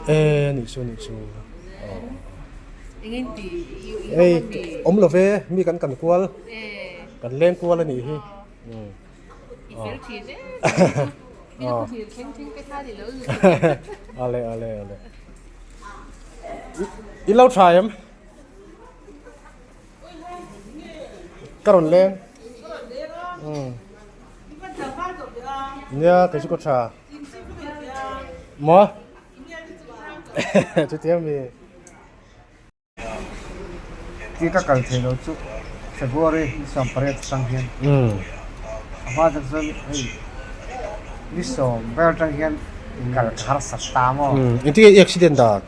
E nih chu nih chu hei awm lo ve mi kan kan kual kan leng kual a nih hi ale ale ale i lo tha em Ka rawn leng. Nia kei chu ka tha. Maw? Chutiang mi. Ti ka kal thei lo chu February ni 18 atang hian a hma tak chuan hei ni 10 vel atang hian kal ka harsat ta maw? Engtin nge i accident dan?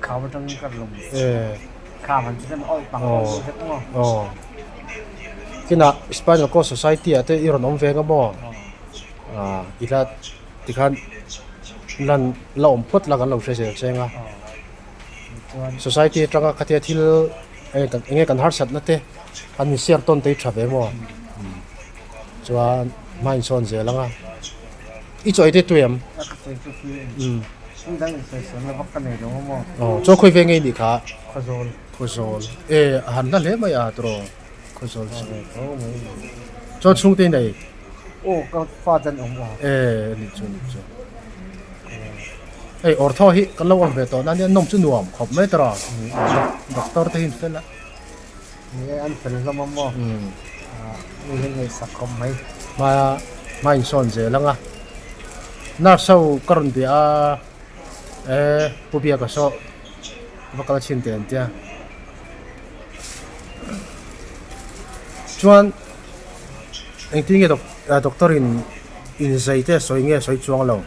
Khau atangin ka lawm. Aw kinah Spinal Cord Society ah te i rawn awm ve nga maw ah i hla tikhan lan la awm phawt la kan lo hre zel cheng a society atanga khatia thil eng nge kan harsatna te an in share tawn te hi tha ve maw chuan hma insawn zel ang a. I chawi te tui em? Aw chaw khawi ve ngei nih kha? Khawzawl. Khawzawl. E a han hla hle mai a tawrh Khawzawl chu. Chaw chhung te i nei? Aw ka fa te an awm aw. E nih chu nih chu. Hei awrthaw hi kan lo awm ve tawh na nia nawm chu nuam khawp mai tawrh doctor te hi an fel a. Ni e, an fel hlawm a maw? Mi hi ngaihsak khawp mai. Hma hma insawn zel ang a. Nurse ho ka rawn bia a, e Pu Biaka saw va kal chhin teh an tia. Chuan engtin nge doctor in inzei te sawi nge sawi chuang lo?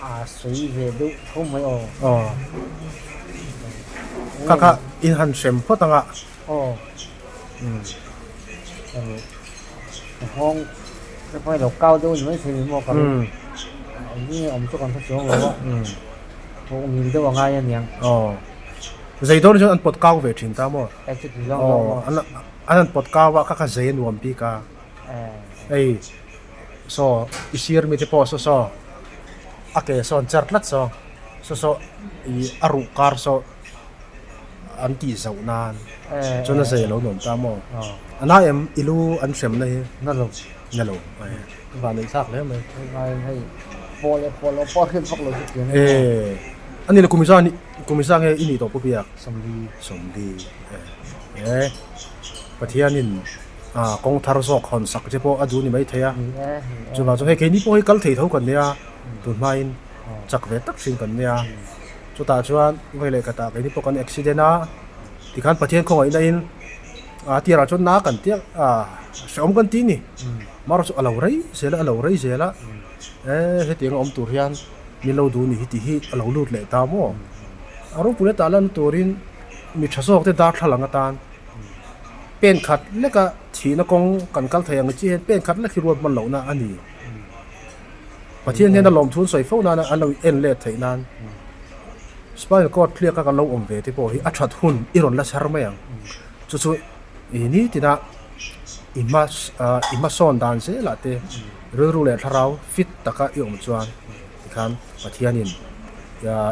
A sawi ve deuh tho mai aw. Aw. Kha kha in han hrem phawt ang a. Aw. Umm. Nghawng te pawh hi lo kau deuh a ni maithei ni maw ka ring. Eng nge awm chu kan hre chuang lo a. Nghawng ngil deuh a ngai a niang. Aw. Zei dawn chuan an pawt kau ve thin ta maw? E chuti zawng zawng maw? Aw an han pawt kau a kha kha zei a nuam bik a. Hei saw i sir mi te pawh saw saw a ke sawn cher tlat saw saw saw ih a ruh kar saw an tih zauh nan chuan a zei a lo nuam ta maw a na em i lu an hrem na hi na lo na lo van neih thlak hle mai e a ni le kum za kum za nge i nih tawh pawh Sawmli Sawmli e Pathianin ah kawng thar zawk hawn sak che pawh a duh ni maithei a chuvang chuan hei keini pawh hi kal thei tho kan nia tun hmain chak ve tak hrin kan nia chutah chuan vawi leh khatah keini pawh kan accident a tikhan Pathian khawngaihna in ah tirah chuan na kan tia ah hrehawm kan ti ni marawh chu a lo rei zel a a lo rei zel a e hetiang a awm tur hian min lo duh ni hi tih hi a lo lut leh ta maw a ropui a tah lan turin mi tha zawk te darthlalang atan. Pen khat leka thihna kawng kan kal thei ang chi hian pen khat lek hi ruat hman lohna a ni. Pathian hian a lawmthu an sawi fo nana an lo en let theih nan spinal cord tliaka kan lo awm ve te pawh hi a that hun i rawn la chhar mai ang. Chu chu i nitina i hma i hmasawn dan zelah te rilru leh thlarau fit taka i awm chuan Tikhan Pathianin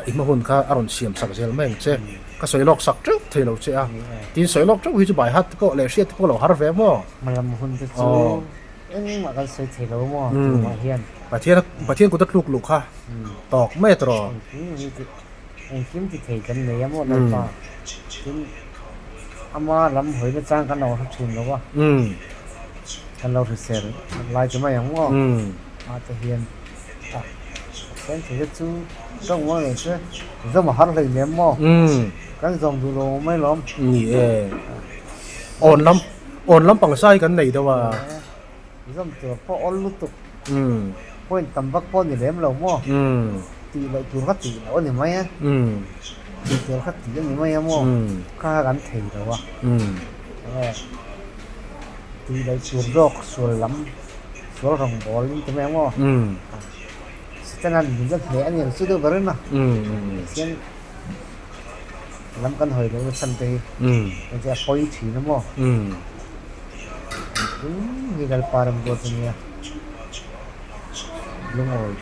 i hma hun kha a rawn siam sak zel mai ang che. Ka sawi lawk sak teuh thei lo che a. Tin sawi lawk teuh hi chu bai hat te pawh leh hriat te pawh lo har ve maw? Hmalam hun te chu engmah kan sawi thei lo maw tunah hian. Pathian Pathian kut a tluk luh kha tawk mai a tawrh. Engkim hi ti engkim ti thei kan nei a maw Lalpa. Tin ama lam hawina chang kan lo hre thin lo a. Kan lo hrisel lai te mai ang maw? Ah te hian. Pathian thei te chu tawng mawi lo se zawm a har hlei nem maw? Kan zawm duh lo mai lawm. Ni e. Awn lam awn lampang sai kan nei deuh a. Zawm tur pawh awl lutuk. Point tam vak pawh ni lem lo maw? Tih loh tur kha tih loh a ni mai a. Tih tur kha tih a ni mai a maw? Kha kha kan thei lo a. Tih loh tur zawk sual lam. Sual rawng bawl in ti mai ang aw. Satan an min la hneh a ni ang chu deuh ber in a. Pathian lam kan hawi loh na chhan te hi. Hei chu a pawi thin a maw. Engkim hi Lalpa ram ruat a nia. Lungawi.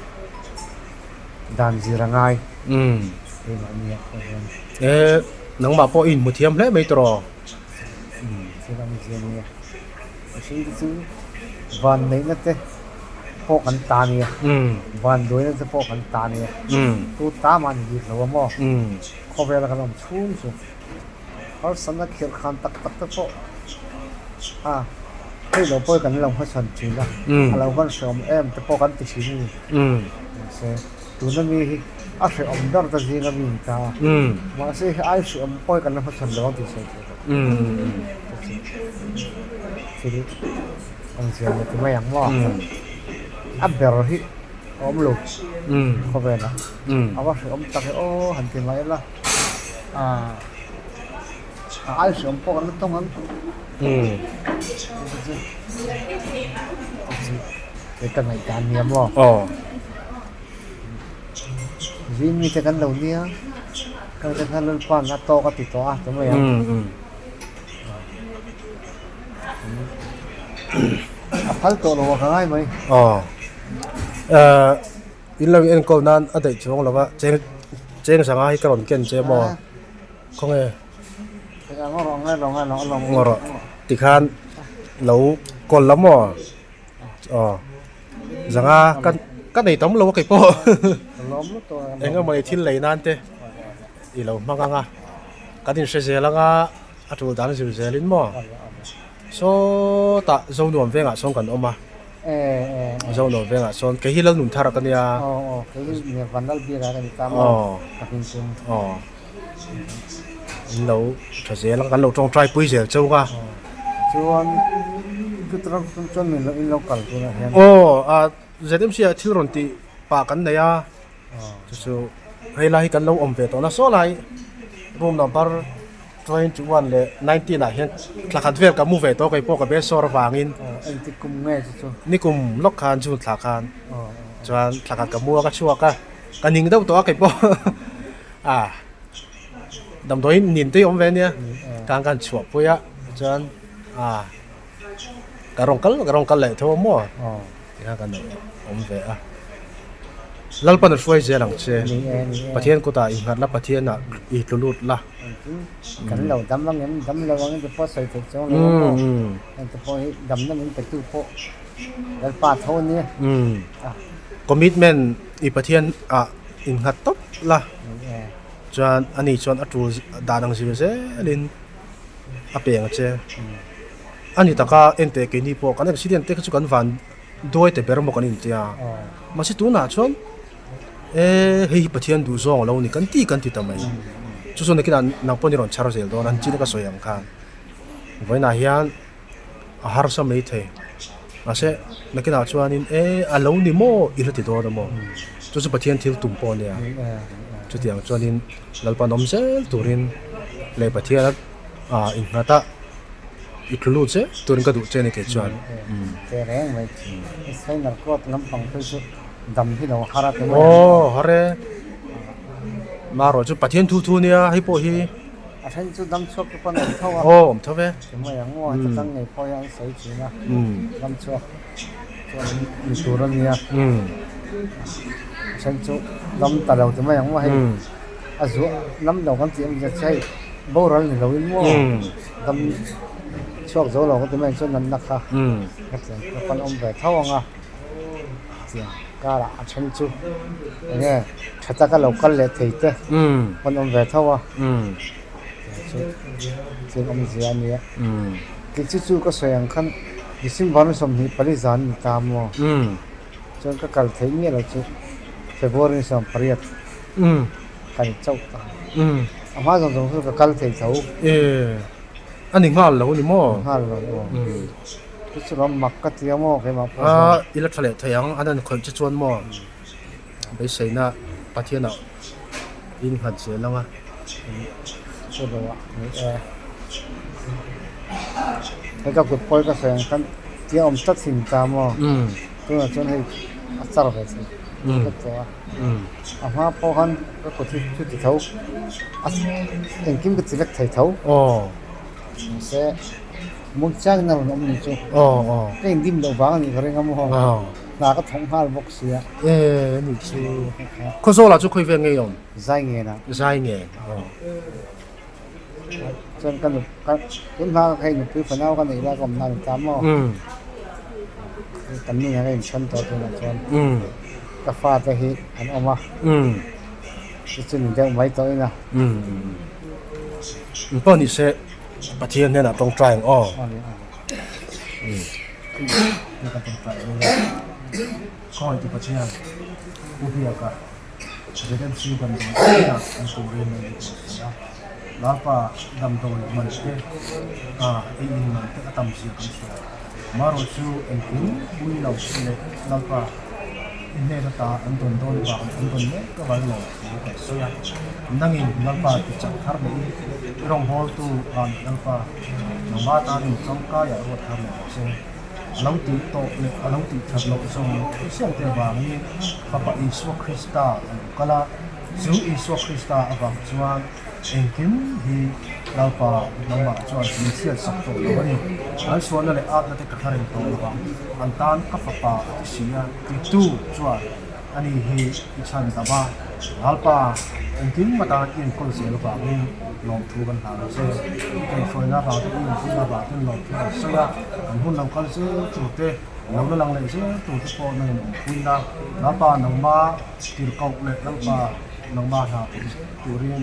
Dan zir a ngai keimahni ah pawh hian. E nangmah pawh i inhmu thiam hle mai tawh. Thil awm zia nia. Mihring te chu van neihna te pawh kan ta nia, van duaina te pawh kan ta nia. Tu ta mah ni bik lo a maw? Khawvela kan awm chhung chu harsatna khirh khan tak tak te pawh a hei lo pawh hi kan lo hmachhawn thin a, a lo van hrehawm em te pawh kan ti thin a ni. Mahse, tuna mi hi a hrehawm ber ta zinga mi ni ta a, mahse hei ai hrehawm pawh hi kan la hmachhawn lo ang tih sawi theih loh. Thil awmzia leh ti mai ang maw? A ber hi a awm lo khawvelah a va hrehawm tak e aw han ti mai ila a ai hrehawm pawh kan la tawng ang Hei ka ngaihdan nia maw? Zing mite kan lo nia ka te khan Lalpa'n a tawk a ti tawh a ti mai ang. A phal tawh lo a ka ngai mai. Aw. In lo enkawl nan a daih chuang lo va cheng cheng sanga hi ka rawn ken che maw? Khawnge? Ngaw rawh tikhan lo kawl la maw? Aw zanga ka ka nei tam lo a kei pawh eng emaw ni thil lei nan te i lo hmang ang a kan inhre zel ang a a tul dan zir zelin maw sawtah Zonuam vengah sawn kan awm a Zonuam vengah sawn kei hi Lalnunthara ka nia aw in lo tha zel ang kan lo tawngtai pui zel chauh a aw a ZMC ah thil rawn tih pah kan nei a chu chu hei lai hi kan lo awm ve tawh na saw lai room number 21 leh 19 ah hian thla khat vel ka mu ve tawh kei pawh ka be sawr avangin nikum lawk khan June thla khan chuan thla khat ka mu a ka chhuak a ka ning deuh tawh a kei pawh a damdawi nin te hi awm ve ania kang khan chhuah pui a chuan a ka rawn kal ka rawn kal leh tho a maw tikhan kan awm ve a Lalpan a hruai zel ang che Pathian kutah innghat la Pathian ah i tlu lut la kan lo dam ang em dam lo ang em te pawh sawi theih chuang lo a maw heng te pawh hi damna min pe tu pawh Lalpa tho a nia commitment i Pathian ah innghat tawp la chuan ani chuan a tul dan ang zir zelin a peng a che ani taka ente keini pawh kan accident te kha chu kan van duai te ber maw kan intia mahse tunah chuan e hei hi Pathian duh zawng alo ni kan ti kan ti ta mai chu chuan nakinah nang pawh ni rawn chhar zel dawn a an chin ka sawi ang khan vawiinah hian a harsa mai thei mahse nakinah chuanin e a lo ni maw i la ti dawn a maw chu chu Pathian thil tum pawh a nia chutiang chuanin Lalpan awm zel turin leh Pathian ah innghat a i tlu lut zel turin ka duh che a ni kei chuan. Aw har e marawh chu Pathian thu thu nia hei pawh hi. A then chu dam chhuak te pawn a awm tho a. Aw awm tho ve. Ti mai ang maw heta tang ngei pawh hian an sawi thin a. Dam chhuak chuan an ni tur a nia. A then chu dam ta lo ti mai ang maw hei a zuah lam lo kan tih awmzia che hei boral ni lo in maw dam chhuak zo lo kan ti mai ang chuan natna kha hetiang te pawn awm ve tho ang a. Tiang karah a then chu eng nge tha taka lo kal leh thei te pawn awm ve tho a tiang chu thil awmzia a nia kei chu chu ka sawi ang khan December ni 24 zan ni ta maw chuan ka kal theih miah lo chu February ni 18 ka ni chauh ta a hma zawng zawng chu ka kal thei tho a ni nghal lo ni maw nghal lo aw. Chu chu ram mak ka ti a maw keimah pawh hian. I la tha leh thei ang an han khawih che chuan maw beiseina Pathianah in nghat zel ang a. Chu lo ah ni e. Hei ka kut pawi ka sawi ang khan tia awm tlat hin ta maw tunah chuan hei a char ve thei tlat tawh a. A hma pawh khan ka kut hi chu ti tho a engkim ka ti vek thei tho. Mahse. Mut chiang in a rawn awm ni chu. Ka indim loh vang a nih ka ring a maw. Hna ka thawk nghal bawk sia. E ni chu. Khawzawlah chu khawi vel ngei awm? Zai ngen ah. Zai ngen aw. Chuan ka nu ka tun hma ka hei nupui fanau ka neih lai ka awm na a ni ta maw? Kan nu nen a inthen tawh tunah chuan ka fate hi an awm a. Chu chu ni deuh mai tawh in a. Eng pawh ni se Pathian hnenah tawngtai ang aw. Khawi ti Pathian Pu Biaka ZMC damdawi inah an turin an ti tawh si a. Lalpa damdawi man te ei in man te a tam zia kan hria. Marawh chu engkim pui lo leh Lalpa i hnen ata an dawn dawn vang leh an dawn mek avangin lawm thu kan sawi a. Nangin Lalpa ti chak thar leh i i rawngbawltu ah leh Lalpa nangmah tanin tangkaiah ruat thar leh rawh se. A lo tih tawh leh a lo tih that loh zawng siangte avangin Fapa Isua Krista a lo kal a, chu Isua Krista avang chuan engkim hi Lalpa nangmah chuan min hriat sak tawh lo a ni. An sualna leh atna te ka hla reng tawh lo vang, an tan ka Fapa a ti si a, titu chuan ani hi i chhan dam a, Lalpa engkim atan i enkawl zel vangin lawmthu kan hlan ang che. I kaihhruaina avangte, i inpuina avangten lawmthu kan sawi a, kan hun lo kal zel turte, lo la lang leh zel turte pawh nangin awmpuina Lalpa nangma tirhkoh leh Lalpa nangma hna thawk zel turin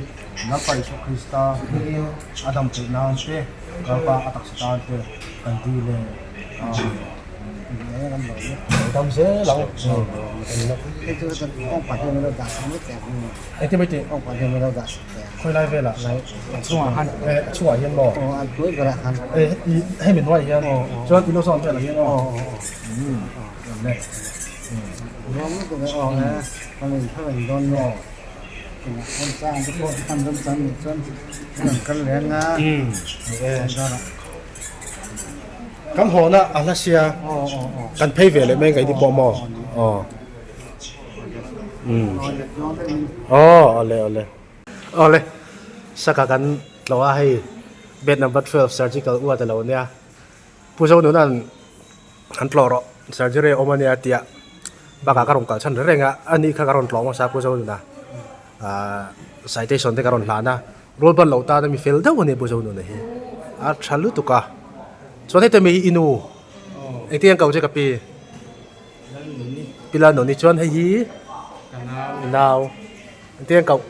Lalpa Isua Krista hmingin a dam theih nan te, Lalpa a taksa tan te kan dil e. Amen. Dam zel ang. Engtin mai tih? Khawi lai velah? A chungah hian maw? Hemi hnuaiah hian chuan i lo zawn velah hian aw. Kan hawhna a hla sia kan phei ve leh mai ngaih ni pawh maw aw aw awle awle awle saka kan tlawh a hei bed number 12 surgical ward a lo nia Pu Zonuna'n an tlawh rawh surgery a awm a nia tia bakah ka rawn kal chhan reng a ani kha ka rawn tlawh hmasa Pu Zonuna ah citation te ka rawn hlan a. Rual ban lo tan a mi fel deuh a ni Pu Zonuna hi a tha lutuk a chuan heta mi hi i nu engtin an ko che ka pi pi Lalnuni chuan hei hi nau engtin an koh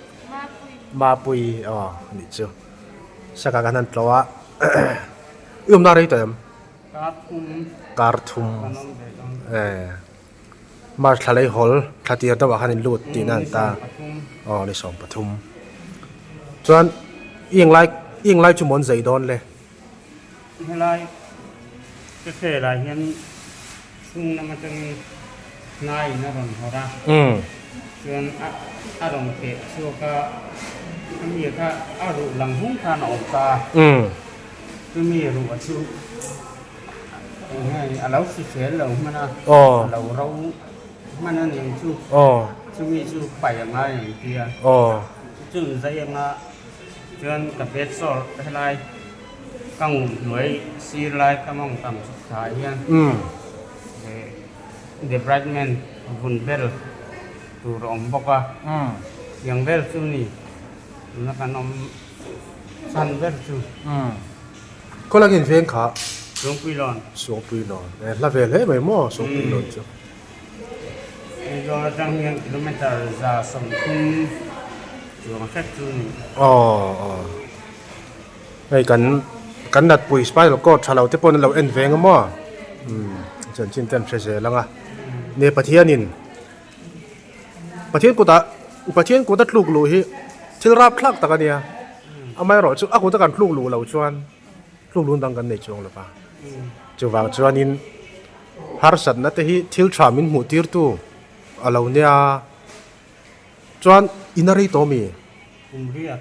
Mapui aw a nih chu saka kan han tlawh a i awmna rei tawh em kar thum eh. March thla lei hawl thla tir deuh ah khan in lut tihna an ta aw ni 13 chuan i englai i englai chu maw an zei dawn le. Helai ka khel ah hian chhung lam atangin hnai in a rawn hawrh a chuan a rawn keh chhuak a ami kha a ruh lang hung khan a awm ta a chumi ruh a chu. A lo hrisel lo hman a, a lo ro hman a ning chu, chumi chu paih a ngai ang ti a, chun zai anga chuan ka bed sore helai ka ngum hnuai sir lai ka mawng tam chhuk thla ah hian debridement vun bel tur a awm bawk a, tiang vel chu ni tuna kan awm chhan ber chu. Kawlak in veng kha. Suangpui lawn. Suangpui lawn. E hla ve hle mai maw Suangpui lawn chu. Aizawl atang hian kilometer 130 chuang hrek chu ni. Aw aw. Hei kan kan natpui spinal cord tha lo te pawh an lo en veng a maw. Umm chanchin te an hre zel ang a. Ne Pathianin Pathian kutah Pathian kut a tluk luh hi thil rap thlak tak a nia. Amaherawh chu a kuta kan tluk luh loh chuan tluk lun dang kan nei chuang lo va. Chuvang chuanin harsatna te hi thil tha min hmuh tirtu a lo nia. Chuan in a rei tawh mi? Kum riat.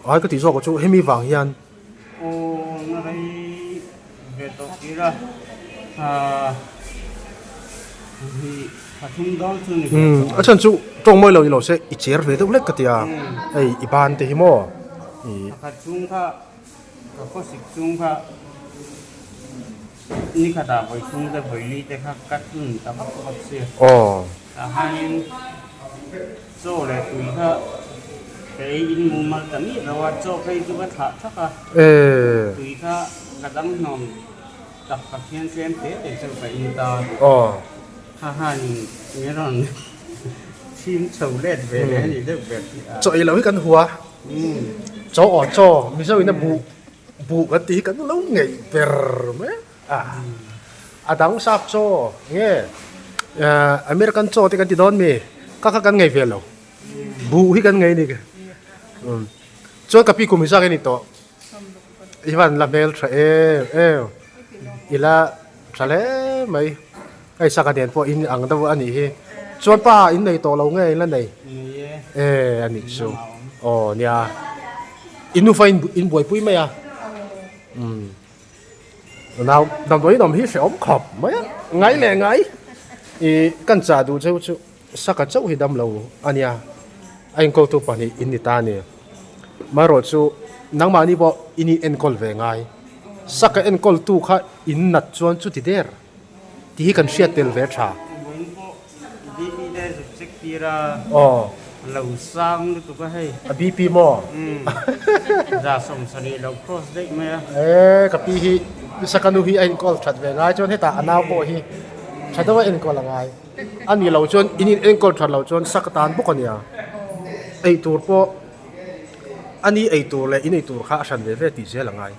Ai ka tih zawk chu hemi vang hian. Aw na rei ve tawh tir a, hi pathum dawn chu ni ve tawh. A chhan chu tawng mawi lo ni lo se i cher ve deuh hlek ka ti a, hei i ban te hi maw i. Pakhat chung kha ka khawsik chung kha. Ni khatah vawi thum te vawi li te kha ka tlun ta vak vak si. Tah hianin chaw leh tui kha ka ei in mumal ta miah lo a, chaw phei chu ka thlah thak a, tui kha ka dang hnawm tak tak hian tlem te te chu ka in ta. Kha hianin min rawn chhim chho let ve leh a nih deuh ber hi a. Chaw ei lo hi kan hua. Chaw aw chaw Mizo in a buh Buh kan tih hi kan lo ngeih ber mai a, a dang sap chaw nge American chaw te kan ti dawn mi kha kha kan ngei ve lo, buh hi kan ngei a ni chuan ka pi kum hi zak a ni tawh i van la hmel tha em em i la tha hle mai hei sangha nen pawh in ang deuh a nih hi chuan pa in nei tawh lo nge in la nei e a nih chu aw nia. I nufa in in buaipui mai a umm nau damdawi in awm hi hrehawm khawp mai a ngai leh ngai ih kan chah duh cheu chu saka chauh hi dam lo a nia a enkawltu pahnih in ni ta a ni amaherawh chu nangmahni pawh in in enkawl ve ngai saka enkawltu kha in nat chuan chuti der tih hi kan hriat tel ve tha. Vawiin pawh BP te zuk check tir a. Aw. Lo sang lutuk a hei. A BP maw? Umm. Za 70 lo cross daih mai a. E ka pi hi Isaka nu hi a enkawl that ve ngai chuan hetah a nau pawh hi tha deuh a enkawl a ngai. A nih loh chuan in in enkawl that loh chuan saka tan bawk a nia. Ei tur pawh a ni ei tur leh in ei tur kha a hran ve ve tih zel a ngai.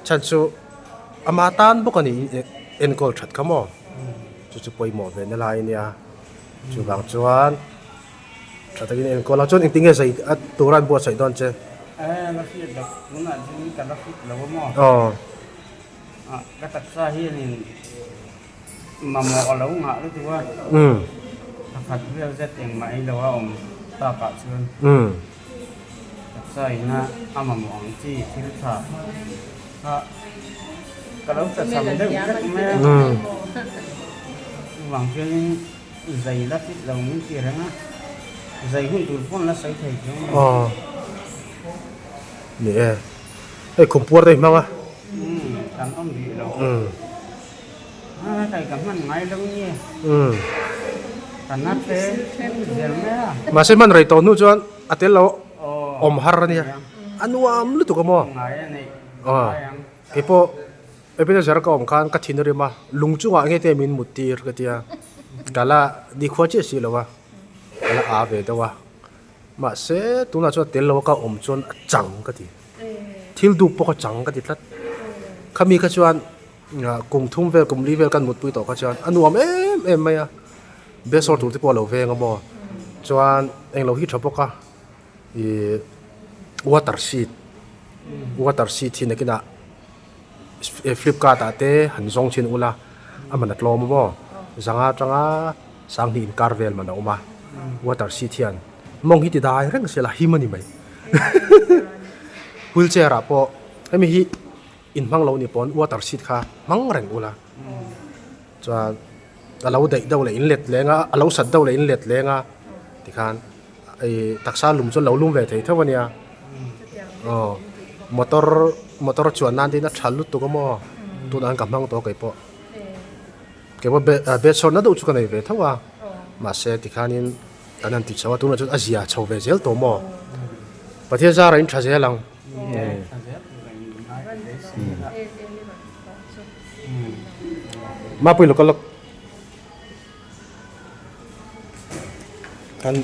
Chhan chu Ama tan bawk a ni enkawl that kha maw? Chu chu pawimawh ve na lai a nia. Chuvang chuan tha takin enkawl a, chuan engtin nge zai a tura an buatsaih dawn che? E la hriat loh, tunah chuan ka la fit lo a maw? Aw. Ah, ka taksa hianin mamawh a lo ngah lutuk a. Umm. Pakhat vel zet engmah ei lo a awm takah chuan. Umm. Taksa ina a mamawh ang chi thil tha. Kha ka lo tacham deuh vek mai a, chuvang chuanin zai la fit lo min ti reng a, zai hun tur pawn la sawi thei chuang lo. Aw ni e, hei khum puar te hi hmang a. Umm kan awm rih lo. Umm. A kai ka hman ngai lo nge. Umm. Ka na te zel mai a. Mahse hman rei tawh hnu chuan a tel lo awm har a nia. A nuam lutuk a maw? Aw, keipawh Ebenezer ka awm khan ka thin a rim a, lung chungah nge te min mut tir ka tia, ka la nikhua chiah si lo a, ka la aa ve deuh a, mahse tunah chuan tel lo a ka awm chuan a chang ka ti, thil duk pawh ka chang ka ti tlat, khami kha chuan kum thum vel kum li vel kan mutpui tawh kha chuan a nuam em em mai a, besawr tur te pawh a lo veng a maw, chuan englo hi tha bawk a. Ih water sheet water sheet hi nakinah flipkart ah te han zawng chhin ula a man a tlawm a maw zanga atanga sanghnih inkar vel man a awm a water sheet hian mawng hi ti dai reng sela him a ni mai wheelchair ah pawh hemi hi inhmang lo ni pawn water sheet kha hmang reng ula chuan a lo daih deuh leh in let leng a a lo sat deuh leh in let leng a tikhan. Ih taksa lum chu lo lum ve thei theuh a nia aw motor motor chuan nan te in a tha lutuk a maw tunah hian ka hmang tawh keipawh keipawh be bed na deuh chu ka nei ve theuh a mahse tikhanin kan han ti chho a tunah chuan a zia chho ve zel tawh maw Pathian zara in tha zel ang. Mapui local. Kan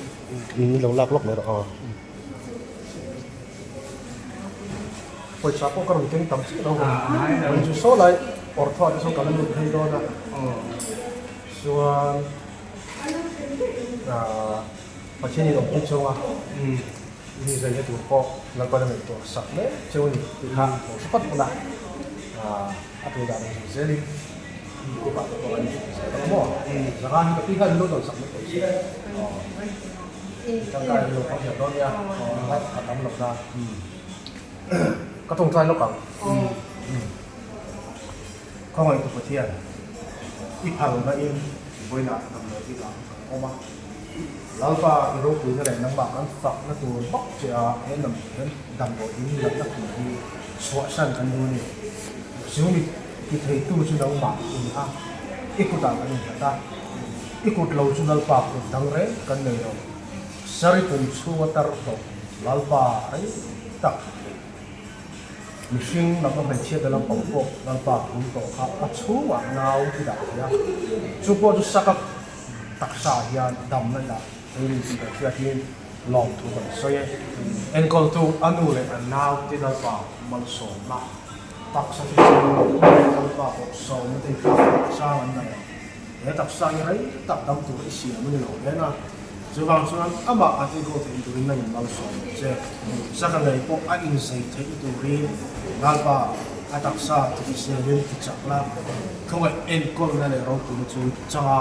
min lo lak lawk mai rawh aw. Pawisa pawh ka rawn keng tam chiah lo rawn chu saw lai awrh thawh ah te sawn ka la lut phei dawn a chuan ahh Pathian in awmpui chunga mi zaina tur pawh Lalpan a ngaihtuah sak mek cheu a ni tih kha lo hre phawt phawt a ahh a tur dan ang zel in. Ka tawngtai lawk ang. Khawngaih tu Pathian, i phalna in vawiinah damdawi bikah kan awm a. Lalpa i ropuina leh nangmah kan fakna tur bawk che a he damdawi in latna khum hi chhuahsan kan duh a ni. Chu mi. Ti theitu chu nangmah i ni a, i kutah kan innghat a, i kut lo chu Lalpa kut dang reng kan nei lo. Sari kum chhunga tar tawh Lalpa rei tak mihring lam a hmeichhiatna lampang pawh Lalpa phum tawh kha a chhungah nau i dah thei a, chu pawh chu saka taksa hian damna i dah thei a ni tih kan hriatin lawmthu kan sawi e. Enkawltu a nu leh a naute Lalpa malsawmna. Taksa chu chu Lalpa pawh sawmna te kha sang an nei a, he taksa hi rei tak dam tur i siam a ni lo nen a, chuvang chuan amah an enkawl theih turin nangin malsawm ang che. Saka ngei pawh a inzei theih turin Lalpa a taksa tifiselin ti chak la, khawngaih enkawlna leh ropuina chu changa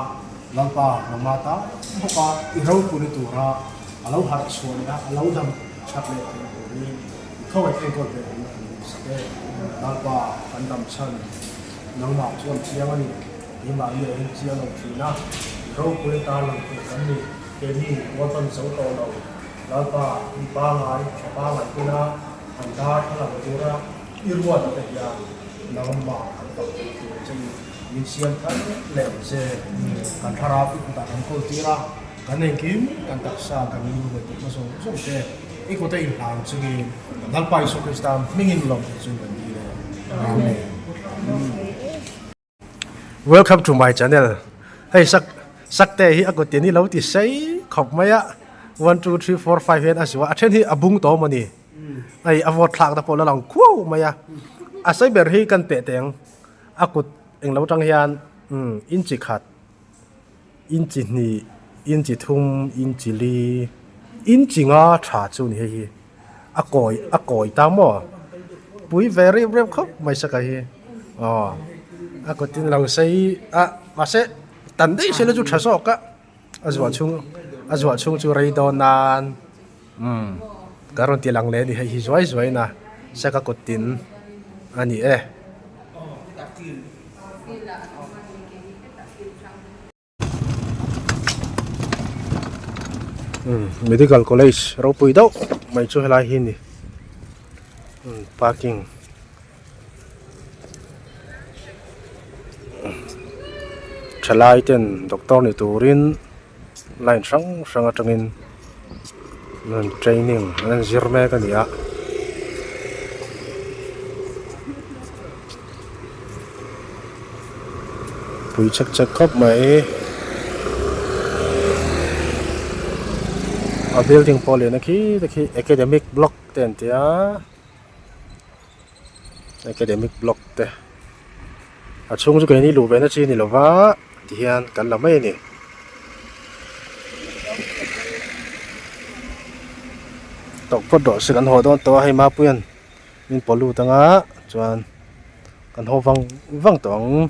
Lalpa nangmah ta bawka i ropuina tura a lo harh chhuah leh a, a lo dam that leh theih turin Khawngaih enkawl ve ang kan sak e. Lalpa kan dam chhan nangmah chuan chiang a ni. Keimahni a in chiang lo thin a, i ropui atan lang tur kan ni. Keini rualban zo tawh lo. Lalpa mi pangai, tha pangai tena an dar a lang tura i ruat te hian nangmah kan fak theih tur che in min siam thar leh ang che. Kan thlarau i kutah kan kawl tir a. Kan engkim kan taksa kan rilru ngaihtuahna zawng zawng te i kut a inhlan chungin Lalpa Isua Krista hmingin lawm theih chu kan dil e. Amen. Welcome to my channel. Hei sak sakte hi a kut tin hi lo ti sei khawp mai a. 1 2 3 4 5 hian a zuah a then hi a bung tawh mawni. Hei a vawt thlak na pawh la lang khuau mai a. A sei ber hi kan teh teng a kut englo tang hian inchi khat Inchi hnih, inchi thum, inchi li, inchi nga tha chu ni hei hi a kawi a kawi ta maw pui ve reuh reuh khawp mai saka hi aw a kut in lo sei a mahse tan daih se la chu tha zawk a a zuah chhung a zuah chhung chu rei dawn nan umm ka rawn ti lang leh a ni hei hi zuai zuai in a saka kut tin a ni e. Medical college ropui deuh mai chu helai hi a ni parking thalai ten doctor ni turin line hrang hrang atangin an training an zir mek a ni a. Pui chek chek khawp mai a building pawh lian a khi te khi academic block te an ti a academic block te a chhung chu keini luh ve na chi a ni lo va tihian kan la mai a ni. Tawkphawt rawh se kan haw dawn tawh a hei Mapuia'n. Min pawh lut anga chuan kan haw vang vang tawh ang.